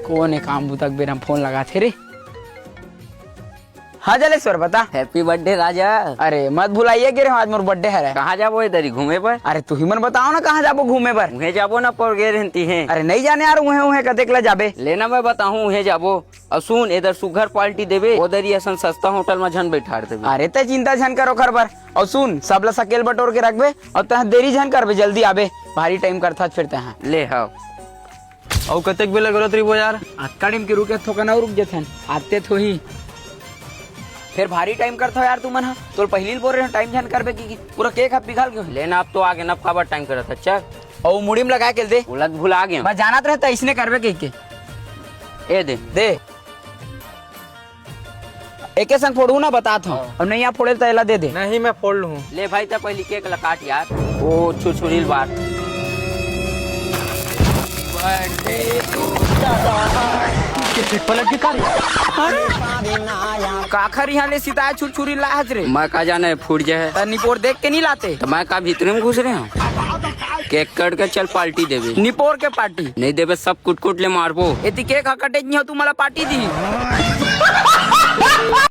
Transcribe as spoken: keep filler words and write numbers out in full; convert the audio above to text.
कोन ए काम बुता के बेरा म फोन लगाथे रे? हाँ जलेश्वर, बता। Happy birthday राजा। अरे मत भुलाइए गे रे, आज मोर birthday हरे। कहाँ जाबो ए दरी घूमे बर? अरे तुही मन बताओ ना कहाँ जाबो घूमे बर। उहें जाबो ना, पोर गे रहती है। अरे नहीं जाने यार, उहें उहें कतेक ला जाबे। लेना मैं बताहूँ, उहें जाबो। अउ सुन, एदर सुघर party देबे, ओदर ही असन सस्ता होटल म झन बैठार देबे। अरे तै चिंता झन कर ओखर बर। अउ सुन, सबला सकेल बटोर के रखबे, अउ तैं देरी झन करबे, जल्दी आबे, भारी time करथस फिर तैं। ले हव। अउ कतेक बेर ले करत रहिबो यार? अतका time के रुके थोकन अउ रुक जथन, आते थोही। फेर भारी time करथव यार तुमन ह। तोल पहिली ल बोल रहे हो time झन करबे कि, कि पूरा cake ह पिघल गे। लेना अब तो आगे न, अब काबर time करत ह, चल। अउ मुड़ी म लगा के दे। ओला त भुला गे। मैं जानत रहे त अइसने करबे कहिके। ए दे। दे। एके संग फोड़हूँ ना, बतात हँव। हाँ। अउ नहीं आप फोड़े ल त एला दे दे। नहीं, मैं फोड़ लूँ। ले भाई, त पहिली cake ला काट यार। ओ छुरछुरी ल बार। पलट के कर। काखर इहाँ ले सिताए छुरछुरी लाहच रे? मैं का जाने, फूट जाए। त निपोर देख के नहीं लाते? त मैं का भीतरे म घुस रहे हँव? Cake कट के चल party देबे। निपोर के party? नहीं देबे, सब कुट कुट ले मारबो। एती cake ह कटे नहीं हो, तू मला party दी।